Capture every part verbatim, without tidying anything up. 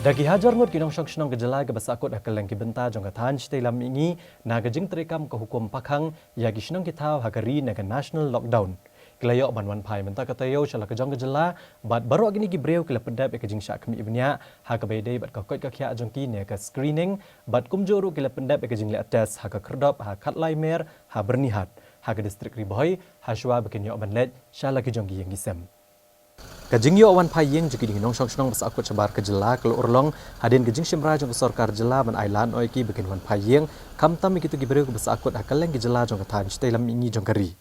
Da ki hajar ngut ki nongshong shnong ka jylla kiba sahkut ha kylleng ki bynta jong ka thaiñ shatei lam mihngi na ka jingtreikam ka hukum pakhang ïa ki shnong ki thaw ha ka ri na ka national lockdown, ki la ïoh ban wan phai mynta ka taïew sha la ka jong ka jylla, bad baroh kine ki briew ki la pyndep ïa ka jingshah khmih bniah ha kaba ïadei bad ka koit ka khiah jong ki ne ka screening, bad kumjuh ruh ki la pyndep ïa ka jingleh test ha ka khyrdop ha Khatlai Mer ha Byrnihat ha ka distrik Ri Bhoi, ha shuwa ba kin ïoh ban leit sha la ki jong ki ïing ki sem. Ka jingïoh wan phai ïing jong kine ki nongshong shnong ba sahkut shabar ka jylla ka la urlong hadien ka jingshim rai jong ka sorkar jylla ban ai lad noh ïa ki ba kin wan phai ïing, khamtam ïa kito ki briew kiba sahkut ha kylleng ki jylla jong ka thaiñ shatei lam mihngi jong ka ri.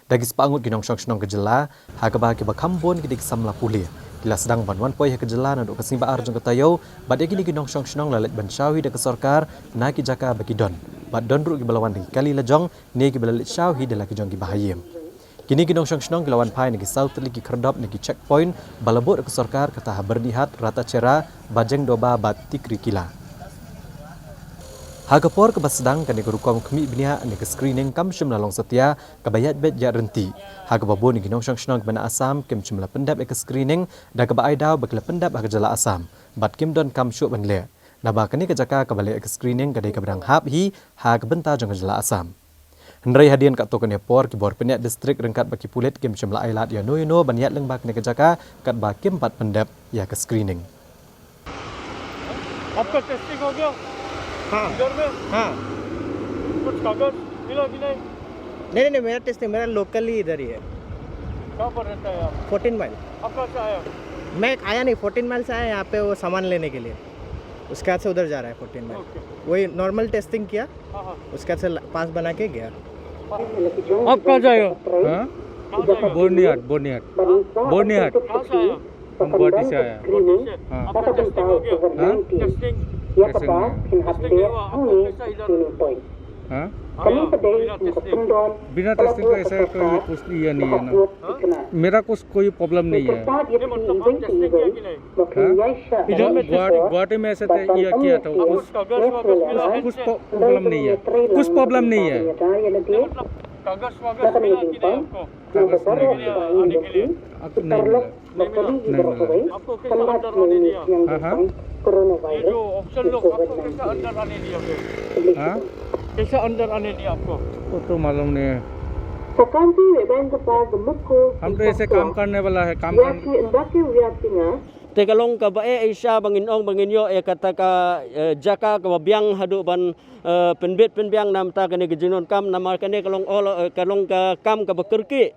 Da ki spah ngut ki nongshong shnong ka jylla, ha kaba kiba kham bun ki dei ki samla pule, ki la sdang ban wan poi ha ka jylla naduh ka sngi ba ar jong ka taïew, bad ïa kine ki nongshong shnong la leit ban shaw hi da ka sorkar na ki jaka ba ki don, bad don ruh kiba la wan da ki kali lajong ne kiba la leit shaw hi da la ki jong ki bahaïing. Kine ki nongshong shnong ki la wan phai na ki saw tylli ki khyrdop ne ki checkpoint ba la buh da ka sorkar, kata ha Byrnihat, Ratacherra, Bajengdoba bad Tikrikilla. Ha ka por kaba sdang kane ka rukom khmih bniah ne ka screening kam shym la long satia kaba ïaid beit ïaid ryntih, ha kaba bun ki nongshong shnong kiba na Assam kim shym la pyndep ïa ka screening, da kaba ai daw ba ki la pyndep ha ka jylla Assam, bad kim don kam shuh ban leh, naba kane ka jaka kaba leh ïa ka screening ka dei kaba dang hap hi ha ka bynta jong ka jylla Assam. Hynrei hadien katto katne por ki bor pynïaid distrik ryngkat bad ki pulit kim shym la ai lad ïano ïano ban ïaid lyngba kane ka jaka katba kim pat pyndep ïa ka screening. आपका टेस्टिंग हो गया? हाँ इधर में हाँ कुछ कागज मिला कि नहीं? नहीं नहीं, मेरा टेस्टिंग मेरा लोकल ही इधर ही है। कहाँ पर रहता है आप? फोर्टीन माइल। आप कहाँ से आया? मैं आया नहीं, फोर्टीन माइल से आया यहाँ पे वो सामान लेने के लिए। उसके बाद से उधर जा रहा है फोर्टीन माइल। ओके। वही नॉर्मल टेस्टिंग किया, हाँ हाँ। उसके बाद से पास बना के गया। आप कहाँ जाएगा? हाँ? कहाँ जाएगा? बोनियाट, बोनियाट। बोनियाट। कहाँ से आया? हम गुवाहाटी से आया। गुवाहाटी से। हाँ। आपका टेस्टिंग हो गया? हाँ? टेस्टिंग कैसे नहीं आया? टेस्टिंग नहीं हुआ। आपको कैसा इधर हाँ? आया? बिना टेस्टिंग के? बिना टेस्टिंग का ऐसा कोई कुछ ये नहीं है ना। हाँ? मेरा कुछ कोई प्रॉब्लम नहीं है। नहीं, मतलब आप टेस्टिंग किया कि नहीं? हाँ? इधर में गुवाहाटी, गुवाहाटी में ऐसे थे, ये किया था। आपको कुछ कुछ कागज वागज मिला? कुछ प्रॉब्लम नहीं है। कुछ प्रॉब्लम नहीं है। नहीं, मतलब कागज वागज मिला कि नहीं आपको? कागज नहीं आने के मिला। लिए आने के लिए? अब नहीं मिला। नहीं मिला। नहीं मिला। आपको कैसे अंदर आने दिया? हाँ, हाँ। ये जो ऑफिसर लोग आपको कैसे अंदर आने दिया फिर? हाँ? कैसे अंदर आने दिया आपको? वो तो मालूम नहीं है। Sekanti Rebang Kepal Gemukul हम तो ऐसे काम करने वाला है, काम Yaki करने Ndaki Wiatinga Te ka long kaba eh Asia ba ngin ong ba ngin ïoh ïa kata ka eh, jaka kaba biang haduh ban eh, pynbit pynbiang namar kane ka jingdonkam namar kane ka long ol eh, ka long ka kam kaba kyrkieh.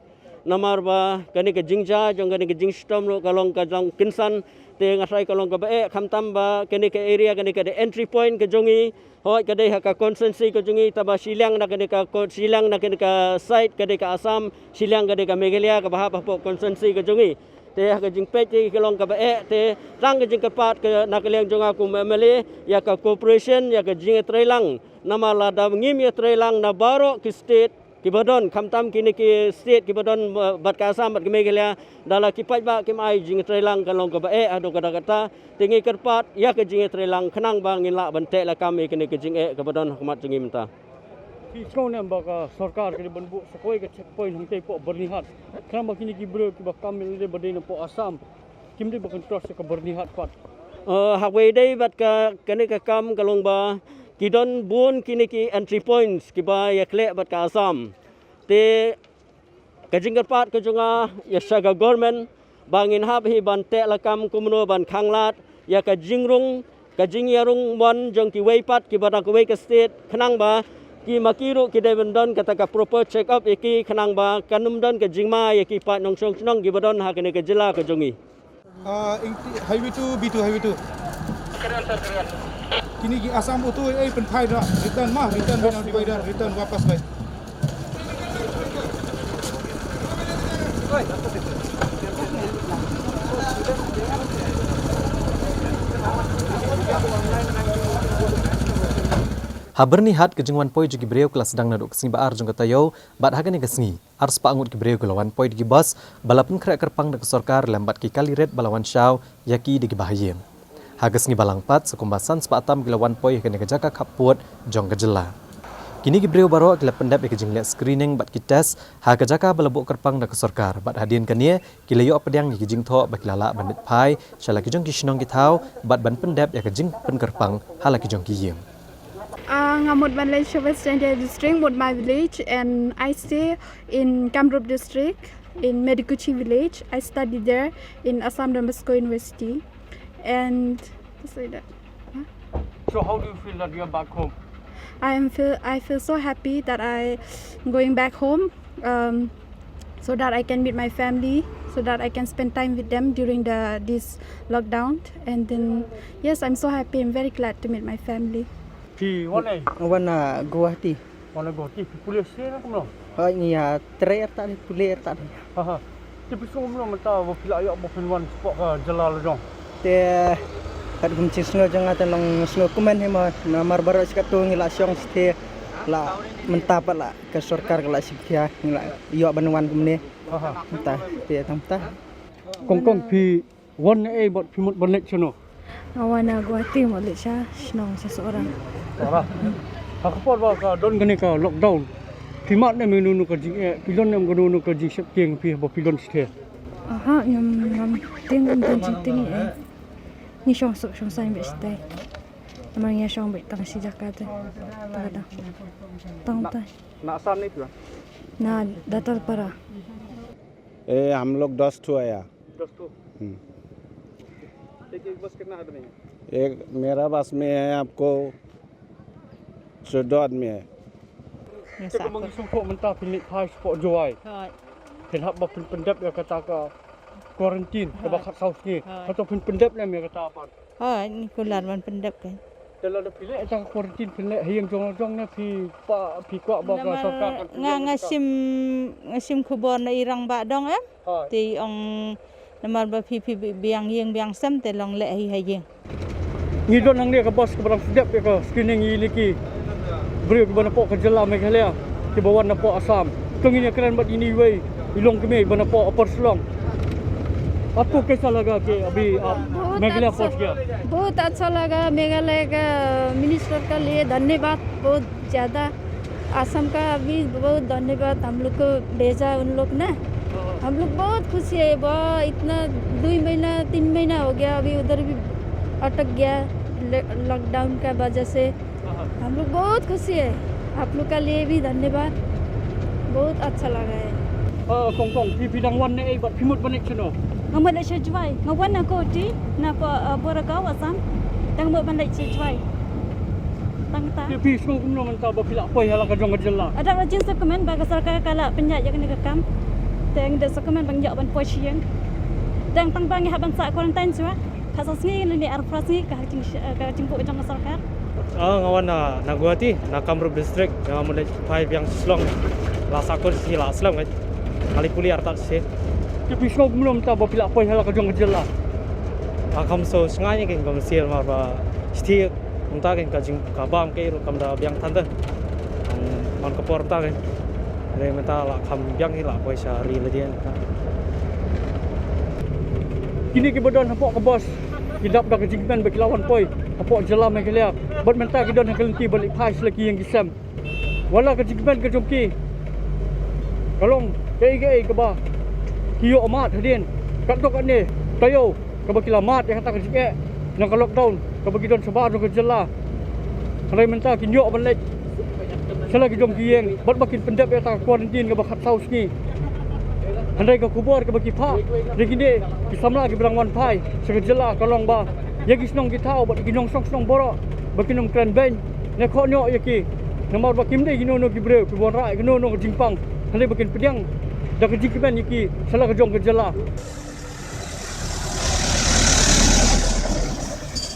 Namar ba kane ka jingjia jong kane ka jingshitom ruh ka long ka long kynsan te nga tharai ka long kaba eh khamtam ba kane ka area kane ka dei entry point ka jong i. Hooid ka dei ha ka constituency ka jong i taba shiliang na kane ka shiliang na kane ka side ka dei ka Assam shiliang ka dei ka Meghalaya kaba hap hapoh constituency ka jong i. Te ha ka jingpeit te ka long kaba eh te tang ka jingkyrpad ka na ka liang jong nga kum M L A ïa ka cooperation ïa ka jingïatreilang namar lada ngim ïatreilang na baroh ki state kiba don khamtam kine ki state kiba don bad ka Assam bad ka Meghalaya da la ki paidbah kim ai jingïatreilang ka long kaba eh haduh katta katta te ngi kyrpad ïa ka jingïatreilang khnang ba ngin lah ban teh lakam ïa kine ki jingeh kaba don ha khmat jong ngi mynta. Ki sngewnem ba ka sorkar ka dei ban buh sa kawei ka checkpoint hangtei hapoh Byrnihat. Khnang ba kine ki briew kiba kam ïalade ba dei napoh Assam kim dei ba kin cross ïa ka Byrnihat pat. Uh, ha kawei dei bad ka kane ka kam ka long ba ki don bun kine ki entry points kiba ïakhleh bad ka Assam. Te ka jingkyrpad ka jong nga ïa sha ka government ba ngin hap hi ban teh lakam kumno ban khanglad ïa ka jingrung ka jingïarung mon jong kiwei pat kiba na kawei ka state khnang ba ki ma ki ruh ki dei ban don kata ka proper check up ïa ki khnang ba kan ym don ka jingma ïa ki pat nongshong shnong kiba don ha kane ka jylla ka jong ngi. Highway two, B two, Highway two. Kini ki Assam auto ei pynphai da return ma return bina divider return wapas bai. Ha Byrnihat ka jingwan poi jong ki briew ka la sdang naduh ka sngi ba ar jong ka taïew bad ha kane ka sngi ar spah ngut ki briew ki la wan poi da ki bus ba la pynkhreh kyrpang da ka sorkar lem bad ki kali rit ba la wan shaw ïa ki da ki bahaïing. Ha ka sngi Balang pat sa kumba san spah tam ki la wan poi ha kane ka jaka khappud jong ka jylla. Kine ki briew baroh ki la pyndep ïa ka jingleh screening bad ki test ha ka jaka ba la buh kyrpang da ka sorkar, bad hadien kane ki la ïoh pdiang ïa ki jingthoh ba ki la lah ban leit phai sha la ki jong ki shnong ki thaw bad ban pyndep ïa ka jingpynkyrpang ha la ki jong ki ïing. Uh, nga mut ban leit sha West Jaintia district, mut my village, and I stay in Kamrup district, in Medikuchi village. I study there in Assam Don Bosco University. And to say that. Huh? So how do you feel that you are back home? I am feel I feel so happy that I going back home, um, so that I can meet my family, so that I can spend time with them during the this lockdown. And then yes, I'm so happy. I'm very glad to meet my family. Phi wan ei? Wan na Guwahati. Wan na Guwahati. Phi pule sha na kumno? Hoi, ngi ïa trei artat, pule artat. Ha ha. Te phi sngew kumno mynta ba phi la ïoh ba phin wan shapoh ka jylla la jong? Te kat kum jingsngew jong nga te long sngewkmen hi mo, namar baroh shi katto ngi la shong shatei, la mynta pat la ka sorkar ka la shim khia, ngi la ïoh ban wan kumne. Ha ha. Mynta te tang mynta. Kong kong phi wan na ei bad phi mut ban leit shano? Nga wan na Guwahati, mut leit sha shnong sha Sohra. Ora. Ha ka por ba ka don kane ka lockdown, phi mad ne em ïa kano kano ka jingeh, phi don ne em ïa kano kano ka jingsheptieng phi ba phi don shatei? Aha, ngam ngam tieng, ngam don jingtieng ei. Ngi shong suk shong saiñ beit shatei. Namar ngi ïa shong beit tang shi jaka te. Tang tang. Tang tang. ना आसाम नहीं पूरा Na Datalpara. ए, हम लोग दस ठो आया। दस ठो। हम्म। एक एक बस कितना आदमी है? एक मेरा बस में है, आपको चौदह आदमी है। Te kumba ngi sngewthuh mynta phin leit phai shapoh Jowai. Phin hap ba phin pyndep ïa kata ka quarantine kaba khatsaw sngi. Hato phin pyndep ne em ïa kata pat? Hooid, ngi kular ban pyndep kein. Te lada phi leh ïa kata ka quarantine phin leh ha ïing jong la jong ne phi kwah, phi kwah ba ka sorkar kan Nga nga shim nga shim khubor na i rangbah dong em. Te i ong namar ba phi phi biang ïing biang sem te long leh hi ha ïing. Ngi don hangne ka bus kaba dang sdep ïa ka screening ïa kine ki briew kiba napoh ka jylla Meghalaya kiba wan napoh Assam. To ngin ïa kren bad ine iwei i longkmie ba napoh Upper Shillong. आपको कैसा लगा कि अभी आप मेघालय पहुंच गया? बहुत अच्छा लगा। मेघालय का मिनिस्टर का लिए धन्यवाद बहुत ज़्यादा। असम का भी बहुत धन्यवाद, हम लोग को भेजा उन लोग ने। हम लोग बहुत खुशी है। बहुत इतना दो महीना तीन महीना हो गया, अभी उधर भी अटक गया लॉकडाउन का वजह से। हम लोग बहुत खुशी है। आप लोग का लिए भी धन्यवाद। बहुत अच्छा लगा है। Kong kong, phi phi dang wan na ei bad phi mut ban leit shano? Nga mut leit sha Jowai. Nga wan na Guwahati, na Boragaon, Assam. Dang mut ban leit sha Jowai. Tang ta. Phi phi sngew kumno mynta ba phi la poi ha la ka jong ka jylla? Nga dang la jingsngewkmen ba ka sorkar ka la pynïaid ïa kane ka kam. Te nga dang sngewkmen ba ngi ïoh ban poi sha ïing. Dang tang ba ngi hap ban sah quarantine shuwa. Khatsaw sngi lane arphew sngi ka jing ka jingbuh jong ka sorkar. Ah, nga wan na, na Guwahati, na Kamrup district, nga mut leit phai biang Shillong. La sah kut sngi la slem ngi. Nga leit pule artat shisien. Te phi sngew kumno mynta ba phi la poi ha la ka jong ka jylla? Ah, kam sngewsih ngi, kein kam sngewsih namar ba shisien mynta kein ka jing ka bam kein ruh kam da biang than te. Man ka por mynta kein. Hynrei mynta la kham biang hi la poi sha ri lade. Kine kiba don hapoh ka bus ki dap da ka jingkmen ba ki la wan poi hapoh jylla Meghalaya. Bad mynta ki don ha ka lynti ban leit phai sha la ki ïing ki sem. Wat la ka jingkmen ka jong ki ka long kaei kaei kaba ki ïoh mad hadien. Katto katne taïew kaba ki la mad ïa kata ka jingeh na ka lockdown kaba ki don shabar jong ka jylla. Hynrei mynta kin ïoh ban leit sha la ki jong ki ïing bad ba kin pyndep ïa kata ka quarantine kaba khatsaw sngi. Hynrei ka khubor kaba ki phah da kine ki samla kiba dang wan phai sha ka jylla ka long ba ïa ki shnong ki thaw bad ïa ki nongshong shnong baroh ba kin ym kren beiñ ne khohñioh ïa ki. Namar ba kim dei kino kino ki briew kiba wanrah ïa kano kano ka jingpang. Hynrei ba kin pdiang da ka jingkmen ïa ki sha la ka jong ka jylla.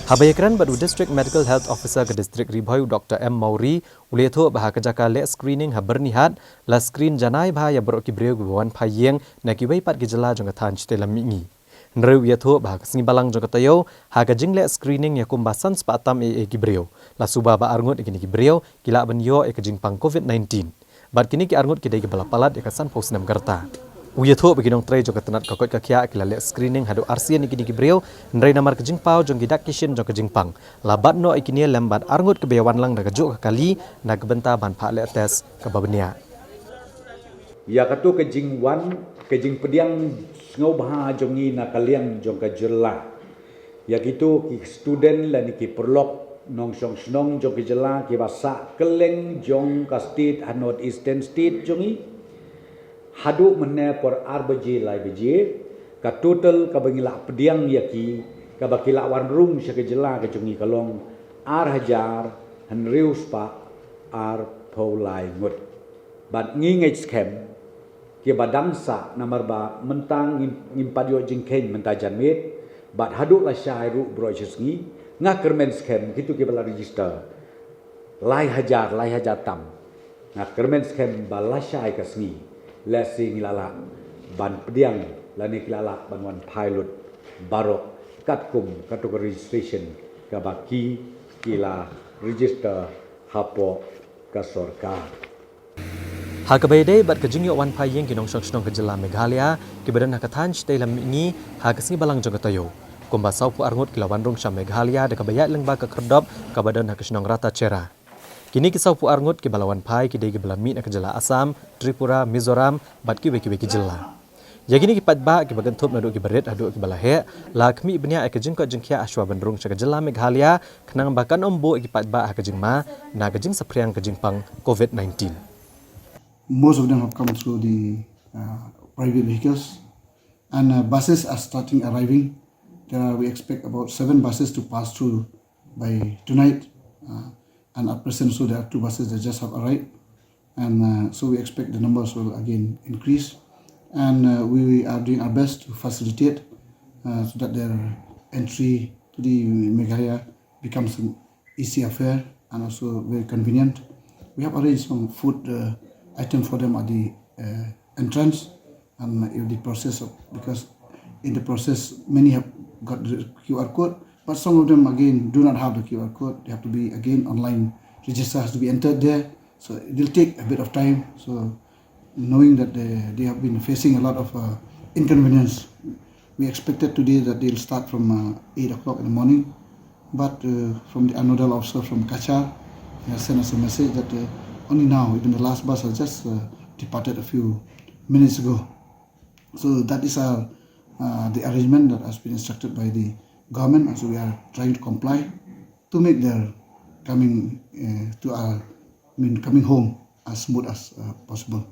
Haba ïakren bad u District Medical Health Officer ka District Ri Bhoi, u Doctor M Mawrie, u la ïathuh ba ha ka jaka leh screening ha Byrnihat la screen janai bha ïa baroh ki briew kiba wan phai ïing na kiwei pat ki jylla jong ka thaiñ shatei lam mihngi. Hynrei u ïathuh ba ha ka sngi Balang jong ka taïew, ha ka jingleh screening ïa kumba san spah tam eh eh ki briew, la suba ba arngut ïa kine ki briew ki lah ban ïoh ïa ka jingpang COVID nineteen. Bad kine ki arngut ki dei kiba la palat ïa ka sanphew snem ka rta. U ïathuh ba ki nongtrei jong ka tnat ka koit ka khiah ki la leh screening haduh arsien ïa kine ki briew, hynrei namar ka jingpaw jong ki dak ki shin jong ka jingpang, la bat noh ïa kine lem bad arngut kiba ïawan lang da kajuh ka kali na ka bynta ban phah leh test kaba bniah. Ïa kato ka jingwan, ka jingpdiang sngewbha jong ngi na ka liang jong ka jylla ïa kito ki student lane ki paralok nongshong shnong jong ka jylla kiba sah kylleng jong ka state ha North Eastern State jong ngi. Haduh mynne por ar baje lai baje, ka total kaba ngi lah pdiang ïa ki, kaba ki lah wan rung sha ka jylla ka jong ngi ka long ar hajar hynriew spah arphew lai ngut. Bad ngi ngeit skhem kiba dang sah, namar ba mynta ngim, ngim pat ïoh jingkheiñ mynta janmiet, bad haduh lashai ruh baroh shi sngi, nga kyrmen skhem kito kiba la register lai hajar, lai hajar tam. Nga kyrmen skhem ba lashai ka sngi, lehse ngi la lah ban pdiang lane ki la lah ban wan phai lut baroh katkum kato ka registration kaba ki, ki la register hapoh ka sorkar. Ha kaba ïadei bad ka jingïoh wan phai ïing ki nongshong shnong ka jylla Meghalaya kiba don ha ka thaiñ shatei lam mihngi ha ka sngi Balang jong ka taïew, kumba sawphew ar ngut ki la wan rung sha Meghalaya da kaba ïaid lyngba ka khyrdop kaba don ha ka shnong Ratacherra. Kine ki sawphew ar ngut kiba la wan phai ki dei kiba la mih na ka jylla Assam, Tripura, Mizoram bad kiwei kiwei ki jylla. Ïa kine ki paidbah kiba kynthup naduh kiba rit haduh kiba la heh, la khmih bniah ïa ka jingkoit jingkhiah hashwa ban rung sha ka jylla Meghalaya, khnang ba kan ym buh ïa ki paidbah ha ka jingma na ka jingsaphriang ka jingpang COVID nineteen. Most of them have come through the uh, private vehicles, and uh, buses are starting arriving. There are, we expect about seven buses to pass through by tonight, uh, and at present, so there are two buses that just have arrived, and uh, so we expect the numbers will again increase, and uh, we are doing our best to facilitate uh, so that their entry to the Meghalaya becomes an easy affair and also very convenient. We have arranged some food uh, items for them at the uh, entrance, and in the process of, because in the process many have got the Q R code, but some of them again do not have the Q R code. They have to be again online register has to be entered there, so it will take a bit of time. So knowing that they, they have been facing a lot of uh, inconvenience, we expected today that they'll start from uh, eight o'clock in the morning, but uh, from the anodal officer from Cachar, he has sent us a message that uh, only now, even the last bus has just uh, departed a few minutes ago. So that is our uh, the arrangement that has been instructed by the government, and so we are trying to comply to make their coming uh, to our, I mean, coming home as smooth as uh, possible.